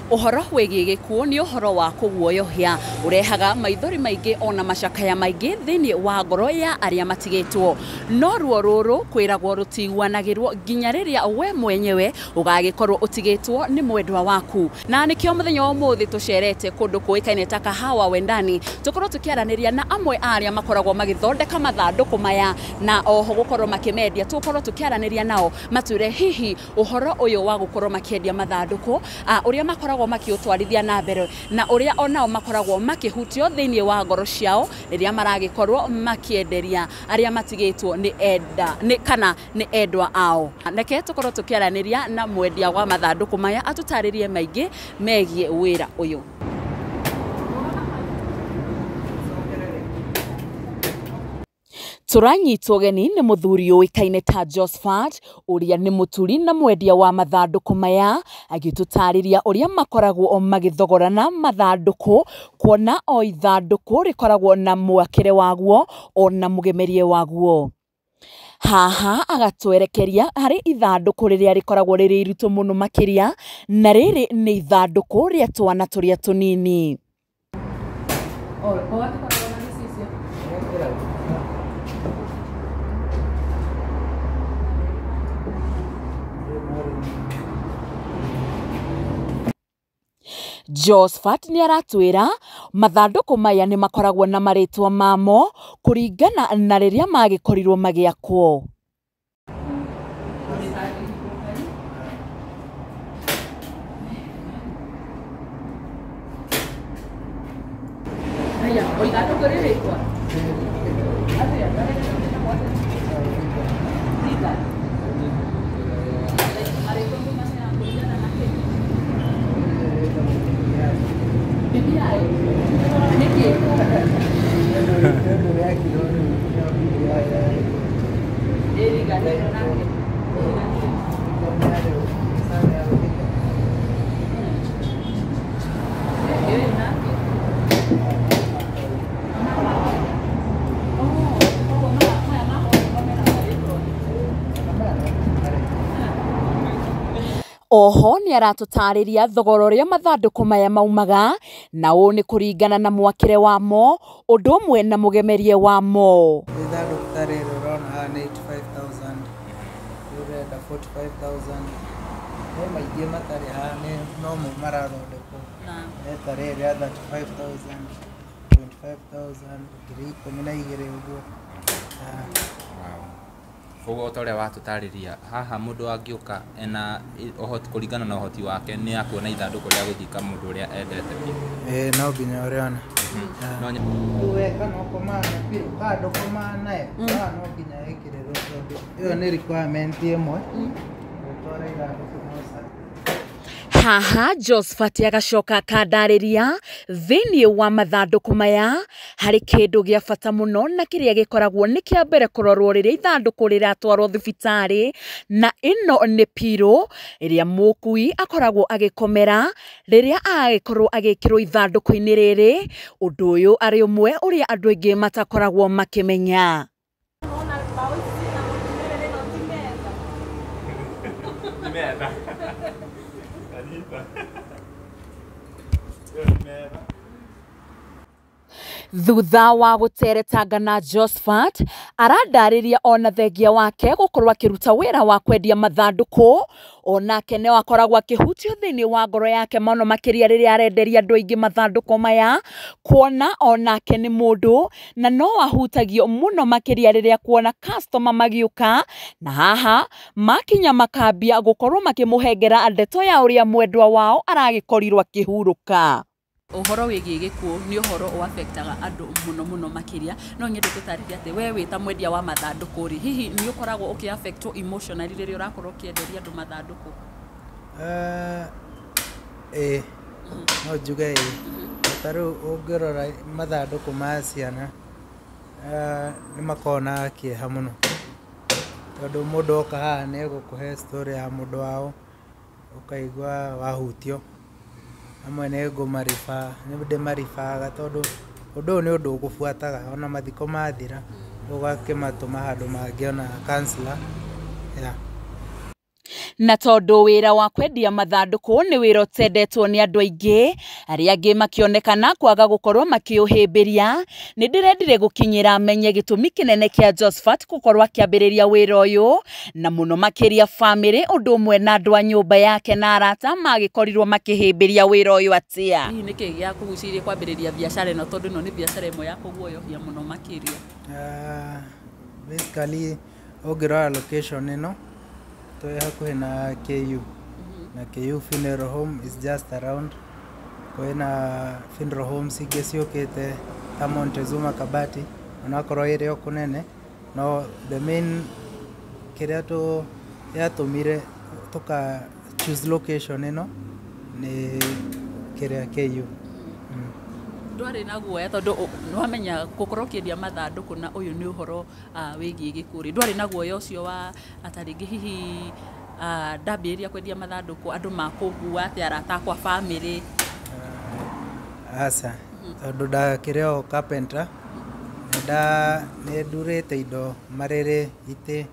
Ũhoro wĩgiĩ gĩkuũ nĩ ũhoro wa kũguoyohia ũrehaga maithori maingĩ ona macakaya maingĩ thĩinĩ wa ngoro ya arĩa matigĩtwo. No ruo rũrũ kwĩragwo rũtiguanagĩrwo nginya rĩrĩa we mwenyewe ũgagĩkorwo ũtigĩtwo nĩ mwendwa waku. Na nĩkĩo mũthenya wa ũmũthĩ tũcerete kũndũ kũĩkaine ta Kahawa Wendani, tũkorwo tũkĩaranĩria na amwe a arĩa makoragwo magĩthondeka mathandũkũ maya na oho gũkorwo makĩmendia. Tũkorwo tũkĩaranĩria nao matwĩre hihi ũhoro ũyũ wa gũkorwo makĩendia mathandũkũ, ũrĩa makoragwo makĩũtwarithia na mbere na ũrĩa onao makoragwo makĩhutio thĩinĩ wa ngoro ciao rĩrĩa maragĩkorwo makĩenderia arĩa matigĩtwo nĩ enda nĩ kana nĩ endwa ao. Reke tũkorwo tũkĩaranĩria na mwendia wa mathandũkũ maya atũtarĩrie maingĩ megiĩ wĩra ũyũ. Tũranyitwo geni nĩ mũthuri ũĩkaine ta Josephat ũrĩa nĩ mũturi na mwendia wa mathandũkũ maya, agĩtũtarĩria ũrĩa makoragwo magĩthogorana mathandũkũ, kuona o ithandũkũ rĩkoragwo na mwakĩre waguo ona mũgemerie waguo. Haha agatwerekeria harĩ ithandũkũ rĩrĩa rĩkoragwo rĩrĩ iritũ mũno makĩria, na rĩrĩ nĩ ithandũkũ rĩa twana tũrĩa tũnini. Josephat nĩ aratwĩra mathandũkũ maya nĩ makoragwo na marĩtwa mamo kũringana na rĩrĩa magĩkorirwo magĩakwo. Oho nĩ aratũtarĩria thogora ũrĩa mathandũkũ maya maumaga, na ũũ nĩ kũringana na mwakĩre wamo ũndũ ũmwe na mũgemerie wamo. Ithandũkũ ta rĩrĩ ũrona haha nĩ 85,000, ũrenda 45,000, he maingĩ matarĩ haha no mo marathondekwo. He ta rĩrĩ rĩa 35,000, 25,000, 12,000 ũguo. Koguo o ta ũrĩa watũtarĩria haha mũndũ angĩũka ena ũhoti kũringana na ũhoti wake nĩ akuona ithandũkũ rĩa gũthika mũndũ ũrĩa endete biũ. Ĩĩ no nginya ũrĩona. Rĩu we kana ũkomaga na pillow kana ndũkomaga nayo, haha no nginya ĩkĩrĩrwo tondũ ĩyo nĩ requirement ĩmwe gũtwara ithandũkũ mocarĩ. Haha Josephat agacoka akandarĩria thĩinĩ wa mathandũkũ maya harĩ kĩndũ gĩa bata mũno na kĩrĩa gĩkoragwo nĩ kĩa mbere kũrorwo rĩrĩa ithandũkũ rĩratwarwo thibitarĩ, na ĩno nĩ pillow ĩrĩa mũkui akoragwo agĩkomera rĩrĩa agĩkorwo agĩkĩrwo ithandũkũ-inĩ rĩrĩ. Ũndũ ũyũ arĩ ũmwe ũrĩa andũ aingĩ matakoragwo makĩmenya. Thutha wa gũteretanga na Josephat arandarĩria ona thengia wake gũkorwo akĩruta wĩra wa kwendia mathandũkũ, onake no akoragwo akĩhutio thĩinĩ wa ngoro yake mũno makĩria rĩrĩa arenderia andũ aingĩ mathandũkũ maya, kuona onake nĩ mũndũ na no ahutagio mũno makĩria rĩrĩa kuona customer magĩũka, na haha makinya makambia gũkorwo makĩmũhengera ndeto ya ũrĩa mwendwa wao aragĩkorirwo akĩhurũka. Ũhoro wĩgiĩ gĩkuũ nĩ ũhoro ũaffectaga andũ mũno mũno makĩria. No nyende tũtarĩrie atĩ we wĩ ta mwendia wa mathandũkũ rĩ, hihi nĩ ũkoragwo ũkĩ-affectwo emotionally rĩrĩa ũrakorwo ũkĩenderia andũ mathandũkũ? Ĩĩ no njuge ĩĩ. Ta rĩu ũngĩrora mathandũkũ ma ciana nĩ makoragwo na kĩeha mũno, tondũ mũndũ oka haha nĩ egũkũhe story ya mũndũ wao ũkaigua wahutio. Amwe nĩ ngũmariba, nĩ ndĩmaribaga tondũ ũndũ ũyũ nĩ ũndũ ũgũbuataga ona mathiko mathira ũgakĩmatũma handũ mangĩona counselor. Yeah. Na tondũ wĩra wa kwendia mathandũkũ nĩ wĩra ũtendetwo nĩ andũ aingĩ, arĩa angĩ makĩonekana kwaga gũkorwo makĩũhĩmbĩria, nĩ ndĩrendire gũkinyĩra menye gĩtũmi kĩnene kĩa Josephat gũkorwo akĩambĩrĩria wĩra ũyũ, na mũno makĩria bamĩrĩ ũndũ ũmwe na andũ a nyũmba yake na arata magĩkorirwo makĩhĩmbĩria wĩra ũyũ atĩa. Hihi nĩkĩ gĩakũgucĩrĩirie kwambĩrĩria biacara ĩno, tondũ ĩno nĩ biacara ĩmwe ya kũguoyohia mũno makĩria? Basically ũngĩrora location ĩno twĩ hakuhĩ na KU, na KU Funeral Home is just around. Kwĩna funeral homes ingĩ ciũkĩte ta Montezuma Kabati, onakorwo ĩrĩ o kũnene, no the main kĩrĩa tũ yatũmire tũka choose location ĩno nĩ kĩrĩa KU. Ndwarĩ na guoya tondũ nĩwamenya gũkorwo ũkĩendia mathandũkũ na ũyũ nĩ ũhoro wĩgiĩ gĩkũrĩ, ndwarĩ na guoya ũcio wa ta rĩngĩ hihi ndambĩrĩria kwendia mathandũkũ andũ makũngua atĩa, arata akwa, bamĩrĩ? Aca, tondũ ndakĩrĩ o carpenter, nĩ ndurĩte indo marĩrĩ, itĩ,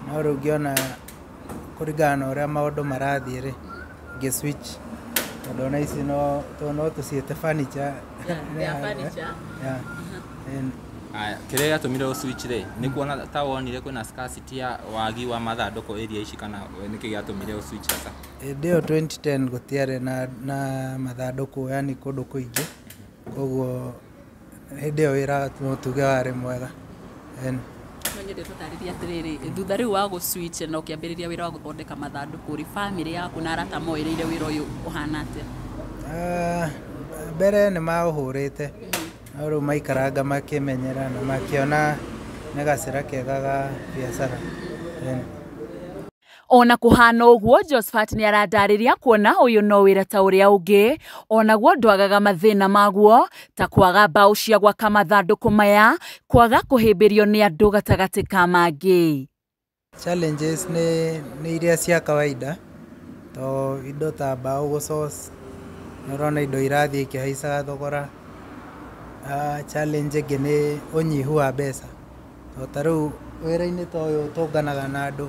no rĩu ngĩona kũringana na ũrĩa maũndũ marathiĩ rĩ, ngĩ switch tondũ ona ici no tũciĩte furniture. Yeah. Aya, kĩrĩa gĩatũmire ũ switch rĩ, nĩ kuona ta wonire kwĩna scarcity ya wagi wa mathandũkũ area ici, kana nĩkĩ gĩatũmire ũ switch hasa? Hĩndĩ ĩyo 2010 gũtiarĩ na mathandũkũ yani kũndũ kũingĩ, koguo hĩndĩ ĩyo wĩra no tuge warĩ mwega. No nyende tũtarĩrie atĩrĩrĩ, thutha rĩu wa gũ switch na ũkĩambĩrĩria wĩra wa gũthondeka mathandũkũ rĩ, bamĩrĩ yaku na arata moereire wĩra ũyũ ũhana atĩa? Mbere nĩ maũhũrĩte, no rĩu maikaranga makĩmenyera na makĩona nĩ gacĩra kega ga biacara. Ona kũhana ũguo, Josephat nĩ aradarĩria kuona ũyũ no wĩra ta ũrĩa ũngĩ, onaguo ndwagaga mathĩna maguo ta kwaga mbaũ cia gwaka mathandũkũ maya, kwaga kũhĩmbĩrio nĩ andũ gatagatĩ ka mangĩ. Challenges nĩ iria cia kawaida, to indo ta mbaũ gũ source, nĩ ũrona indo irathiĩ ikĩhaicaga thogora. Challenge ĩngĩ nĩ ũnyihu wa mbeca, to ta rĩu wĩra-inĩ ta ũyũ tũnganaga na andũ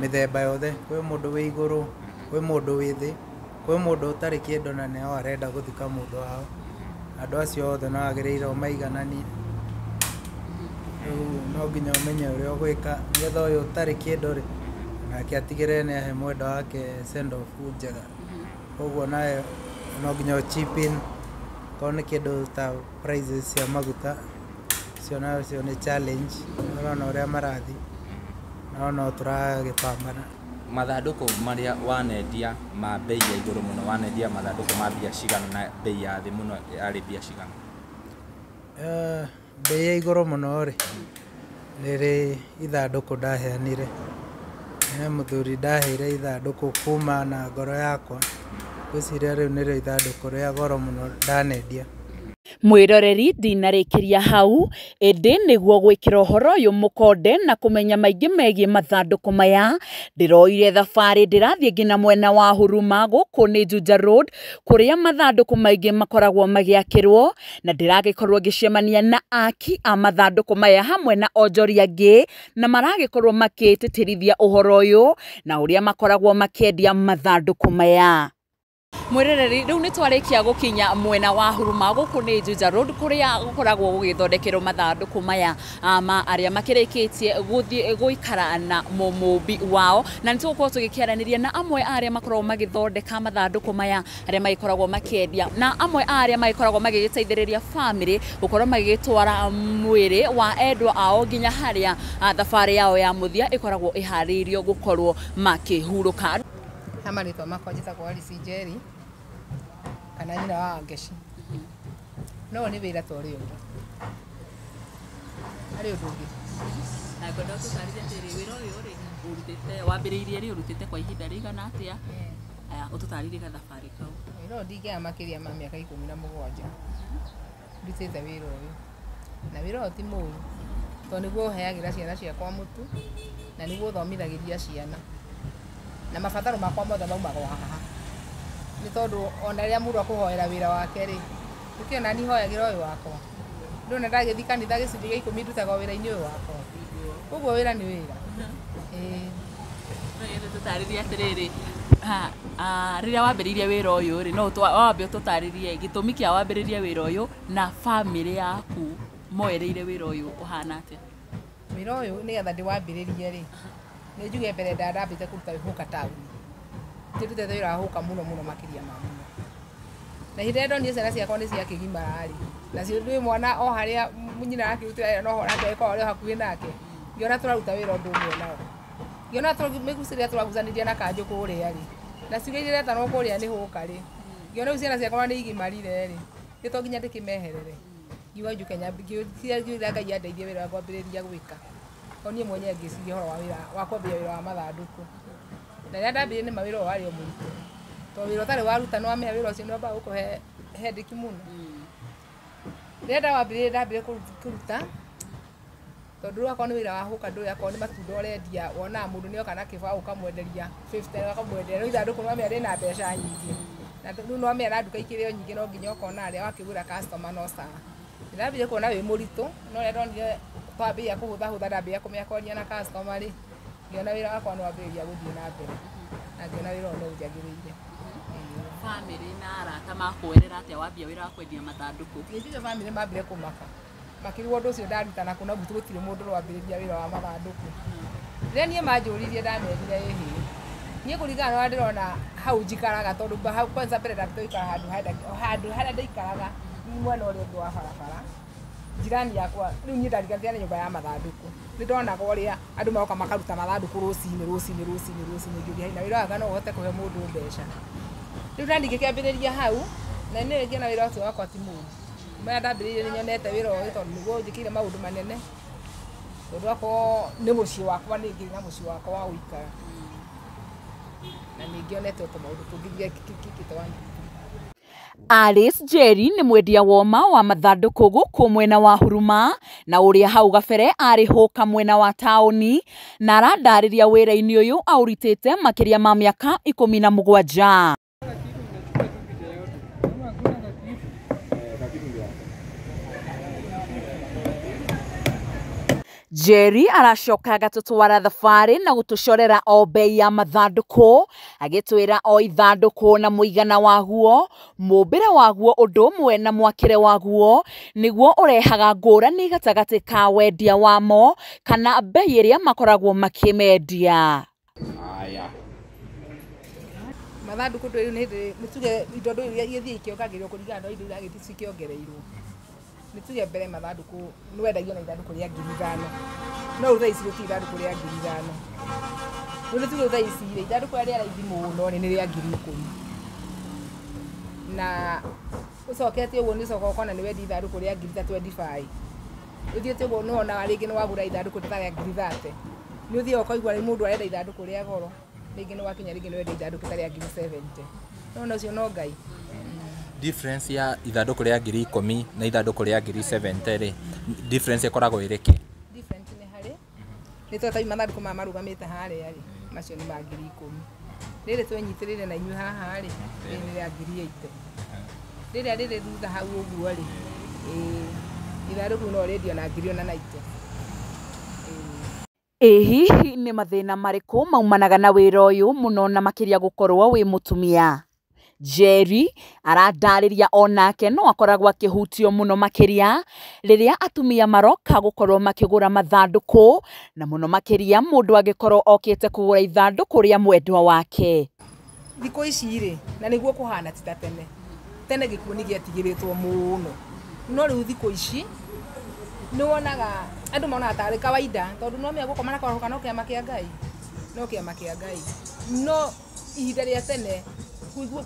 mĩthemba yothe, kwĩ mũndũ wĩ igũrũ, kwĩ mũndũ wĩ thĩ, kwĩ mũndũ ũtarĩ kĩndũ na no arenda gũthika mũndũ wao. Andũ acio othe no wagĩrĩire ũmaigananie, rĩu no nginya ũmenye ũrĩa ũgwĩka nĩgetha ũyũ ũtarĩ kĩndũ rĩ, nake atigĩrĩre nĩ ahe mwendwa wake send off njega. Koguo nawe no nginya ũ chip in, korwo nĩ kĩndũ ta prices cia maguta, icio nacio nĩ challenge, nĩ ũrona ũrĩa marathiĩ, no no tũragĩpambana. Mathandũkũ marĩa wanendia ma bei ya igũrũ mũno, wanendia mathandũkũ ma mbia cigana na bei ya thĩ mũno yarĩ mbia cigana? Bei ya igũrũ mũno rĩ, nĩ ithandũkũ ndaheanire. He mũthuri ndaheire ithandũkũ kuma na ngoro yakwa, ngwĩciria rĩu nĩrĩo ithandũkũ rĩa goro mũno ndanendia. Mwĩroreri ndinarĩkĩria hau, ĩndĩ nĩguo gwĩkĩra ũhoro ũyũ mũkonde na kũmenya maingĩ megiĩ mathandũkũ maya, ndĩroire thabarĩ ndĩrathiĩ nginya mwena wa Huruma gũkũ nĩ Juja Road, kũrĩa mathandũkũ maingĩ makoragwo magĩakĩrwo, na ndĩragĩkorwo ngĩcemania na aki a mathandũkũ maya hamwe na onjoria angĩ, na maragĩkorwo makĩtĩtĩrithia ũhoro ũyũ na ũrĩa makoragwo makĩendia mathandũkũ maya. Mwĩroreri, rĩu nĩ twarĩkia gũkinya mwena wa Huruma gũkũ nĩ Juja Road, kũrĩa gũkoragwo gũgĩthondekerwo mathandũkũ maya ma arĩa makĩrĩkĩtie gũthiĩ gũikara na mũmũmbi wao, na nĩ tũgũkorwo tũgĩkĩaranĩria na amwe a arĩa makoragwo magĩthondeka mathandũkũ maya, arĩa magĩkoragwo makĩendia, na amwe a arĩa magĩkoragwo magĩgĩteithĩrĩria bamĩrĩ gũkorwo magĩgĩtwara mwĩrĩ wa endwa ao nginya harĩa thabarĩ yao ya mũthia ĩkoragwo ĩharĩirio gũkorwo makĩhurũka. Ha marĩtwa makwa njĩtagwo Alice Njeri kana nyina wa Ngeci. No nĩ wĩra ta ũrĩa ũngĩ, harĩ ũndũ ũngĩ. Na ngwenda ũtũtarĩrie atĩrĩ, wĩra ũyũ rĩ, ũrutĩte, wambĩrĩirie rĩ, ũrutĩte kwa ihinda rĩigana atĩa? Aya, ũtũtarĩrie gathabarĩ kau. Wĩra ũyũ ndingĩaga makĩria ma mĩaka 17 ndutĩte wĩra ũyũ, na wĩra ũyũ ti mũru tondũ nĩguo ũheagĩra ciana ciakwa mũtu na nĩguo ũthomithagĩria ciana, na mabataro makwa mothe maumaga o haha, nĩ tondũ ona rĩrĩa mũndũ akũhoera wĩra wake rĩ, ũkĩona niĩ hoyagĩra ũyũ wakwa, ndona ndagĩthiĩ kanitha gĩcunjĩ gĩa 10 ndutaga wĩra-inĩ ũyũ wakwa, koguo wĩra nĩ wĩra. Ĩĩ. Tũtarĩrie atĩrĩrĩ, rĩrĩa wambĩrĩirie wĩra ũyũ rĩ, no wambe ũtũtarĩrie gĩtũmi kĩa wambĩrĩrie wĩra ũyũ na bamĩrĩ yaku moereire wĩra ũyũ ũhana atĩa? Wĩra ũyũ nĩgetha ndĩwambĩrĩrie rĩ, nĩ njuge mbere ndambĩte kũruta hũka taũni. Ndĩrutĩte wĩra wa hũka mũno mũno makĩria ma mũno. Na hĩndĩ ĩrĩa ndonire ciana ciakwa nĩ ciakĩgimara rĩ, nacio ndĩ mwana o harĩa nyina akĩrutĩra wĩra noho nake agĩkorwo arĩ o hakuhĩ nake, ngĩona tũraruta wĩra ũndũ ũmwe nao. Ngĩona mĩgucĩrĩria tũragucanĩria na kanjũ kũrĩa rĩ, na ciugo iria iretanwo kũrĩa nĩ hũka rĩ, ngĩona rĩu ciana ciakwa nĩ igimarire rĩ, nĩ to nginya ndĩkĩmeherere. Ngiuga njũke ngiuga Ngai andeithie wĩra wa kwambĩrĩria gwĩka. O niĩ mwenyewe ngĩciria ũhoro wa wĩra wa kwambĩrĩria wĩra wa mathandũkũ. Na rĩrĩa ndambĩrĩirie nĩma wĩra ũyũ warĩ o mũritũ. Tondũ wĩra ũtarĩ waruta nĩ wamenya wĩra ũcio nĩ wambaga gũkũhe headache mũno. Rĩrĩa ndawambĩrĩirie ndambire kũruta, tondũ rĩu akorwo nĩ wĩra wa hũka ndũĩ akorwo nĩ matunda ũrendia, wonaga mũndũ nĩoka na kĩbaũ ũkamwenderia 50 ũkamwenderia, no ithandũkũ nĩwamenya rĩna mbeca nyingĩ. Na rĩu nĩwamenya na nduka ikĩrĩ o nyingĩ no nginya ũkona harĩa wakĩgũra customer no sawa. Ndambire kuona wĩ mũritũ, no rĩrĩa ndonire twambĩrĩria kũhũthahũtha ndambĩrĩria kũmenya kwaria na customer rĩ, ngĩona wĩra wakwa nĩ wambĩrĩria gũthiĩ na mbere. Na ngĩona wĩra ũyũ nĩ ũnjagĩrĩire. Bamĩrĩ na arata makuoerera atĩa wambia wĩra wa kwendia mathandũkũ? Njuge bamĩrĩ mambire kũmaka. Makĩrigwo ũndũ ũcio ndaruta na kũ na gwitũ gũtirĩ mũndũ ũrambĩrĩria wĩra wa mathandũkũ. Rĩrĩa niĩ manjũririe ndamerire ĩhĩ. Niĩ kũringana na ũrĩa ndĩrona hau njikaraga tondũ hau kwanza mbere ndambĩte gũikara handũ harĩa ndaikaraga mwena ũrĩa ũngĩ wa barabara. Jirani yakwa rĩu niĩ ndariganĩire na nyũmba ya mathandũkũ. Nĩ ndonaga ũrĩa andũ maroka makaruta mathandũkũ rũcinĩ rũcinĩ rũcinĩ rũcinĩ ngĩũria na wĩra waka no ũhote kũhe mũndũ mbeca. Rĩu nani ngĩkĩambĩrĩria hau na nĩ ngĩona wĩra ũcio wakwa ti mũũru. Kuma ndambĩrĩirie nĩ nyonete wĩra ũyũ tondũ nĩguo ũnjĩkĩire maũndũ manene. Tondũ akorwo nĩ mũciĩ wakwa nĩ ngĩrĩ na mũciĩ wakwa wa gũikara. Na nĩ ngĩonete tũmaũndũ tũngĩ ngĩkĩte wa. Alice Njeri nĩ mwendia woma wa mathandũkũ gũkũ mwena wa Huruma na ũrĩa hau gabere arĩ hũka mwena wa taũni na arandarĩria wĩra-inĩ ũyũ aũrutĩte makĩria ma mĩaka 17. Njeri aracoka agatũtwara thabarĩ na gũtũcorera o bei ya mathandũkũ agĩtwĩra o ithandũkũ na mũigana waguo, mũmbĩre waguo ũndũ ũmwe na mwakĩre waguo nĩguo ũrehaga ngũrani gatagatĩ ka wendia wamo kana bei ĩrĩa makoragwo makĩmendia. Mathandũkũ ndũĩ rĩu nĩ hĩndĩ nĩ tuge indo ndũĩ igĩthiĩ ikĩongagĩrĩrwo kũringana na indo iria igĩthiĩ cikĩongereirwo. Nĩ tuge mbere mathandũkũ nĩ wendagio na ithandũkũ rĩa 5,000. No rĩu thaa ici gũtirĩ ithandũkũ rĩa 5,000. Rĩu nĩ tuge thaa ici rĩ, ithandũkũ rĩrĩa rĩa raithi mũno rĩ, nĩ rĩa 10,000. Na ũcokete ũguo nĩ ũcokaga ũkona nĩ wendia ithandũkũ rĩa 25,000. Ũthiĩte ũguo nĩ wonaga rĩngĩ nĩ wagũra ithandũkũ ta rĩa 30,000. Nĩ ũthiaga ũkaigua rĩu mũndũ arenda ithandũkũ rĩa goro, rĩngĩ nĩ wakinya rĩngĩ nĩ wendia ithandũkũ ta rĩa 70,000. No ũcio no Ngai. Difference ya ithandũkũ rĩa 10,000 na ithandũkũ rĩa 70,000 rĩ, difference ĩkoragwo ĩrĩ kĩ? Difference nĩ harĩ nĩ tondũ ta mathandũkũ maya marũgamĩte harĩa rĩ, macio nĩ ma 10,000. Rĩrĩ twenyitĩrĩire na inyuĩ haha rĩ, rĩrĩ nĩ rĩa 80,000. Rĩrĩa rĩrĩ thutha hau ũguo rĩ, ithandũkũ no rĩendio na 90,000. Ĩ hihi nĩ mathĩna marĩkũ maumanaga na wĩra ũyũ mũno na makĩria gũkorwo wĩ mũtumia? Njeri arandarĩria onake no akoragwo akĩhutio mũno makĩria rĩrĩa atumia maroka gũkorwo makĩgũra mathandũkũ na mũno makĩria mũndũ angĩkorwo okĩte kũgũra ithandũkũ rĩa mwendwa wake. Thikũ ici rĩ, na nĩguo kũhana ti ta tene. Tene gĩkuũ nĩ gĩetigĩrĩtwo mũno. No rĩu thikũ ici nĩ wonaga andũ monaga tarĩ kawaida tondũ no menya gũkoma na kwarahũka no kĩama kĩa Ngai. No kĩama kĩa Ngai. No ihinda rĩa tene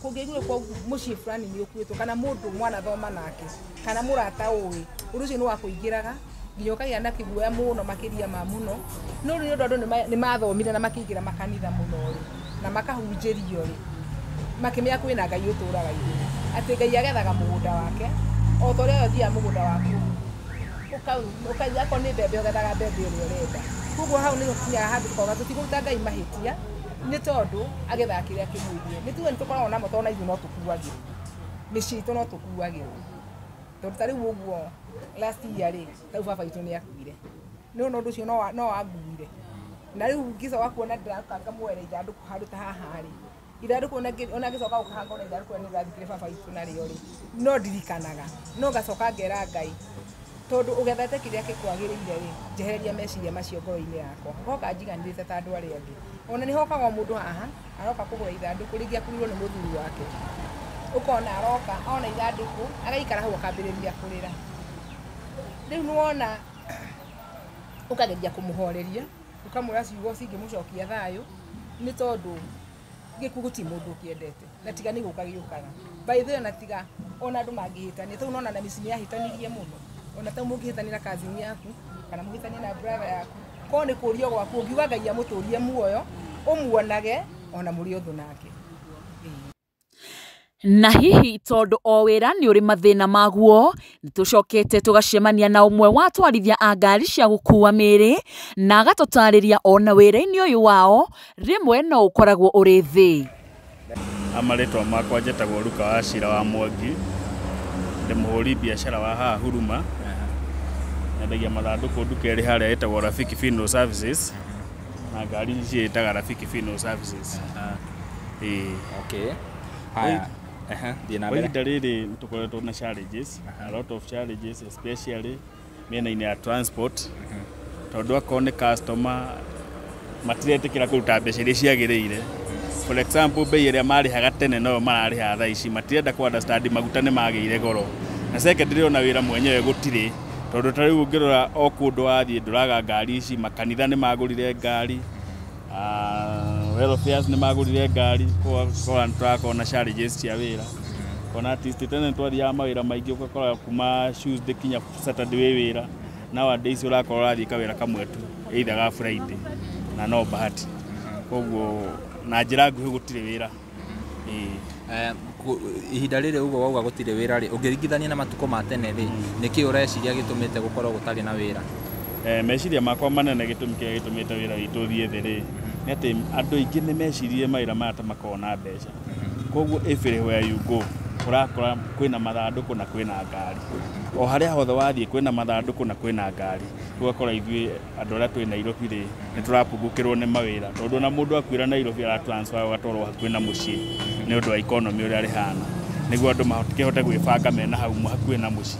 kũngĩaiguire kwa mũciĩ fulani nĩ ũkuĩtwo kana mũndũ mwanathoma nake kana mũrata ũĩ, ũndũ ũcio nĩ wakũingĩraga nginya ũkagĩa na kĩguoya mũno makĩria ma mũno. No rĩu nĩ ũndũ andũ nĩ mathomire na makĩingĩra makanitha mũno rĩ, na makahunjĩrio rĩ, makĩmenya kwĩna Ngai ũtũraga igũrũ, atĩ Ngai agethaga mũgũnda wake o ta ũrĩa we ũthiaga mũgũnda waku ũkauga akorwo nĩ mbembe ũgethaga mbembe ĩrĩa ũrenda. Koguo hau nĩ gũkinyaga handũ tũkauga tũtikũruta Ngai mahĩtia nĩ tondũ agethaga kĩrĩa kĩmwĩgiĩ. Nĩ tuge nĩ tũkoragwo namo tondũ na ithuĩ no tũkuagĩrwo, mĩciĩ itũ no tũkuagĩrwo. Tondũ ta rĩu ũguo last year rĩ, ta rĩu baba witũ nĩ akuire. Nĩ wona ũndũ ũcio no wanguire. Na rĩu ngĩcoka kuona ndĩroka ngamwere ithandũkũ handũ ta haha rĩ, ithandũkũ ona ngĩcoka gũka haha ngona ithandũkũ rĩrĩa nĩrathikire baba witũ narĩo rĩ, no ndirikanaga, no ngacoka ngera Ngai tondũ ũgethete kĩrĩa gĩkwagĩrĩire rĩ, njehereria meciria macio ngoro-inĩ yakwa. Hoka njiganĩrĩte ta andũ arĩa angĩ. Ona nĩ hokaga o mũndũ haha aroka kũgũra ithandũkũ, rĩngĩ akuĩrwo nĩ mũthuri wake, ũkona aroka ona ithandũkũ agaikara hau akambĩrĩria kũrĩra. Rĩu nĩwona ũkageria kũmũhoreria, ũkamwĩra ciugo cingĩmũcokia thayũ, nĩ tondũ gĩkuũ gũtirĩ mũndũ ũkĩendete, na tiga nĩ gũka gĩũkaga. By the way, ona tiga ona andũ mangĩhĩtania, tondũ nĩwona na mĩciĩ nĩyahĩtanirie mũno, ona ta mũngĩhĩtania na cousin yaku kana mũhĩtanie na brother yaku, korwo nĩ kũrio gwaku ũngiuga Ngai amũtũrie muoyo, ũmuonage ona mũrĩ ũthũ nake. Na hihi tondũ o wĩra nĩ ũrĩ mathĩna maguo, nĩtũcokete tũgacemania na ũmwe wa atwarithia a ngari cia gũkua mĩĩrĩ na agatũtarĩria ona wĩra-inĩ ũyũ wao rĩmwe no ũkoragwo ũrĩ thĩ. Marĩtwa makwa njĩtagwo Luka wa Cira wa Mwangi, ndĩ mũhũri biacara wa haha Huruma, nyendagia mathandũkũ nduka ĩrĩ harĩa ĩtagwo Rafiki Funeral Services, na ngari ciĩtaga Rafiki Funeral Services. Ĩĩ. Okay. Haya. Thiĩ na Kwa mbere. ihinda rĩrĩ nĩ tũkoretwo na challenges, a lot of challenges especially mĩena-inĩ ya transport, tondũ akorwo nĩ customer matiretĩkĩra kũruta mbeca iria ciagĩrĩire. For example, bei ĩrĩa marĩhaga tene noyo mararĩha thaa ici, matirenda kũ understand maguta nĩ magĩire goro. Na secondly ona wĩra mwenyewe gũtirĩ, tondũ ta rĩu ũngĩrora o kũndũ wathiĩ ndũraga ngari ici, makanitha nĩ magũrire ngari, welfares nĩ magũrire ngari, ũgakora nĩ tũrakorwo na challenges cia wĩra. Ona at least tene nĩ twathiaga mawĩra maingĩ ũgakora kuma Tuesday kinya Saturday wĩ wĩra, nowadays ũrakorwo ũrathiĩ kawĩra kamwe tu, either ga Friday na no bahati. Koguo na njĩra nguhĩ gũtirĩ wĩra. Ĩĩ. Ihinda rĩrĩ ũguo wauga gũtirĩ wĩra rĩ, ũngĩringithania na matukũ ma tene rĩ, nĩkĩ ũreciria gĩtũmĩte gũkorwo gũtarĩ na wĩra? Meciria makwa manene gĩtũmi kĩrĩa gĩtũmĩte wĩra witũ ũthiĩ thĩ rĩ, nĩ atĩ andũ aingĩ nĩ meciririe mawĩra maya ta makoragwo na mbeca. Koguo everywhere you go ũrakora kwĩna mathandũkũ na kwĩna ngari. O harĩa hothe wathiĩ kwĩna mathandũkũ na kwĩna ngari. Ũgakora ithuĩ andũ arĩa twĩ Nairobi rĩ, nĩ tũrapungũkĩrwo nĩ mawĩra, tondũ ona mũndũ akuĩra Nairobi ara transfer agatwarwo hakuhĩ na mũciĩ nĩ ũndũ wa economy ũrĩa rĩhana, nĩguo andũ makĩhote gwĩbanga mena hau hakuhĩ na mũciĩ.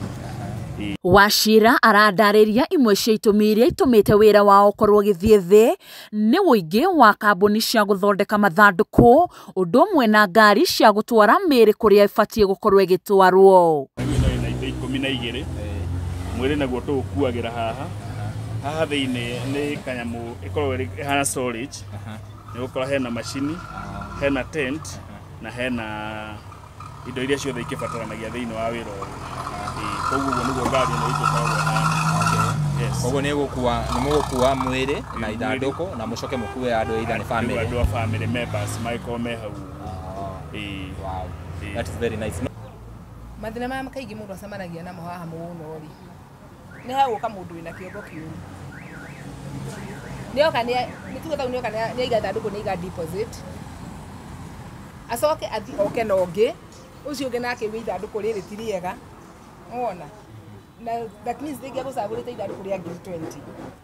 Wachira arandarĩria imwe cia itũmi iria itũmĩte wĩra wao ũkorwo ũgĩthiĩ thĩ nĩ ũingĩ wa kambuni cia gũthondeka mathandũkũ, ũndũ ũmwe na ngari cia gũtwara mĩĩrĩ kũrĩa ĩbatiĩ gũkorwo ĩgĩtwarwo. Ĩno ĩna itĩ 12, mwĩrĩ naguo tũũkuagĩra haha. Haha thĩinĩ nĩ kanyamũ ĩkoragwo ĩhana storage, nĩ ũgũkora hena macini, hena tent na hena indo iria ciothe ikĩbataranagia thĩinĩ wa wĩra ũyũ. Koguo ũguo nĩguo ngari ĩno itũ ĩkoragwo ĩhana. Yes. Koguo nĩ mũgũkua mwĩrĩ na ithandũkũ na mũcoke mũkue andũ either nĩ family. Andũ a family members magĩkorwo me hau. Wow. That is very nice. Mathĩna maya kaingĩ mũndũ acemanagia namo haha mũno rĩ, nĩ hagũka mũndũ wĩna kĩongo kĩũru. Nĩoka nĩ tuge tau nĩoka nĩaiga ithandũkũ nĩaiga deposit, acoke athiĩ oke na ũngĩ, ũcio ũngĩ nake auge ithandũkũ rĩrĩ ti rĩega, wona? Na that means rĩngĩ agũcagũrĩte ithandũkũ rĩa ngiri 20,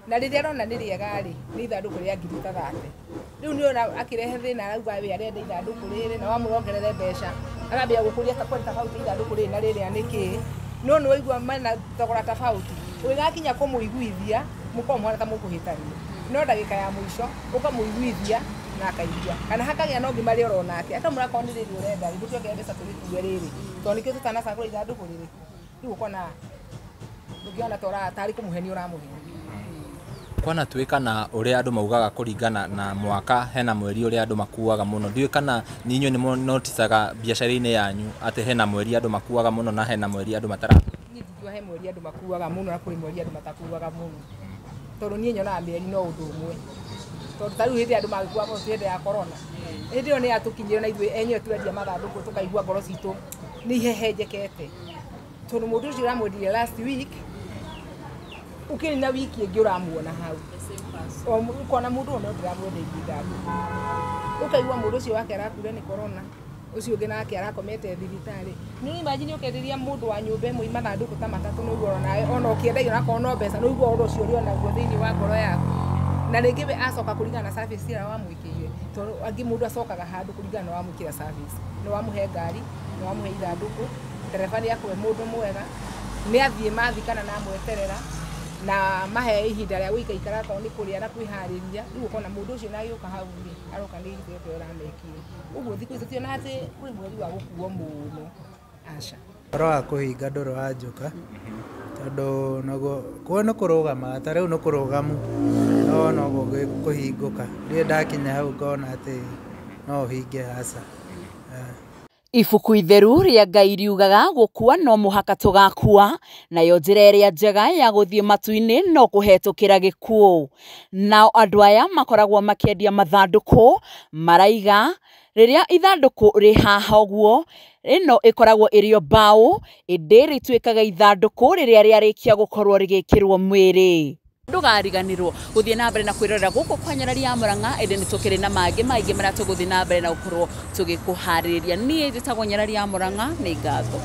na rĩrĩa arona nĩ rĩega rĩ, nĩ ithandũkũ rĩa ngiri ta 30. Rĩu nĩũrona akĩrehe thĩna arauga we arenda ithandũkũ rĩrĩ na wamũrongerere mbeca, akambia gũkũria ta kwani tofauti ithandũkũ rĩrĩ na rĩrĩa nĩkĩ, no nĩ waigua mena thogora tofauti, ũgĩgakinya kũmũiguithia mũkorwo mũhana ta mũkũhĩtania, no ndagĩka ya mũico ũkamũiguithia na akaigua, kana hakagĩa na ũngĩ marĩ oro nake akamwĩra akorwo nĩ rĩrĩ ũrenda rĩ, ndũkĩongerere mbeca tũrĩkue rĩrĩ, tondũ nĩkĩo tũtanacagũra ithandũkũ rĩrĩ. Rĩu ũkona ndũngĩona ta tarĩ kũmũhenia ũramũhenia. Kwana tuĩka na ũrĩa andũ maugaga kũringana na mwaka, hena mweri ũrĩa andũ makuaga mũno. Ndiũĩ kana nĩ inyuĩ nĩ noticaga biacara-inĩ yanyu atĩ hena mweri andũ makuaga mũno na hena mweri andũ matara. Niĩ ndingiuga he mweri andũ makuaga mũno na kũrĩ mweri andũ matakuaga mũno, tondũ niĩ nyonaga mĩeri no ũndũ ũmwe. Tondũ ta rĩu hĩndĩ andũ magĩkua mũno ti hĩndĩ ya corona, hĩndĩ ĩyo nĩ yatũkinyire na ithuĩ enyewe twendia mathandũkũ tũkaigua ngoro citũ nĩ ihehenjekete, tondũ mũndũ ũcio ũramwendirie last week ũkĩrĩ na wiki ĩngĩ ũramuona hau, ũkona mũndũ ũyũ no ndĩramwendeirie ithandũkũ, ũkaigua mũndũ ũcio wake arakuire nĩ corona, ũcio ũngĩ nake arakomete thibitarĩ. Nĩ imagine ũkenderia mũndũ wa nyũmba ĩmwe mathandũkũ ta matatũ, nĩ ũguo nawe ona ũkĩendagia onakorwo no mbeca, nĩ ũiguaga ũndũ ũcio ũrĩ onaguo thĩinĩ wa ngoro yaku. Na rĩngĩ we acoka kũringana na service ĩrĩa wamwĩkĩire, tondũ angĩ mũndũ acokaga handũ kũringana na wamwĩkĩra service, nĩ wamũhe ngari, nĩ wamũhe ithandũkũ, ndereba nĩ akũhe mũndũ mwega, nĩ athiĩ mathikana na amweterera na mahe ihinda rĩa gũikaikara akorwo nĩ kũrĩa na kwĩharĩria. Rĩu ũkona mũndũ ũcio na agĩũka hau rĩ, aroka nĩ gĩtĩo kĩrĩa ũramekire. Ũguo thikũ ici tũtiona atĩ kwĩ mweri wa gũkuo mũno, aca. Ũhoro wa kũhinga ndũrĩ wanjũka, tondũ naguo kuo nĩ kũrũgama, ta rĩu nĩ kũrũgamu, no noguo kũhingũka. Ndirĩ ndakinya hau ngona atĩ no ũhinge, aca. Ibuku itheru rĩa Ngai riugaga gũkua no mũhaka tũgakua, nayo njĩra ĩrĩa njega ya gũthiĩ matu-inĩ no kũhetũkĩra gĩkuũ. Nao andũ aya makoragwo makĩendia mathandũkũ maraiga rĩrĩa ithandũkũ rĩ haha ũguo, ĩno ĩkoragwo ĩrĩ o mbaũ, ĩndĩ rĩtuĩkaga ithandũkũ rĩrĩa rĩarĩkia gũkorwo rĩgĩkĩrwo mwĩrĩ. Ndũgariganĩrwo gũthiĩ na mbere na kwĩrorera gũkũ kwa Nyarari ya Murang'a, ĩndĩ nĩ tũkĩrĩ na mangĩ maingĩ marĩa tũgũthiĩ na mbere na gũkorwo tũgĩkũharĩrĩria. Niĩ njĩtagwo Nyarari ya Murang'a, nĩ ngatho.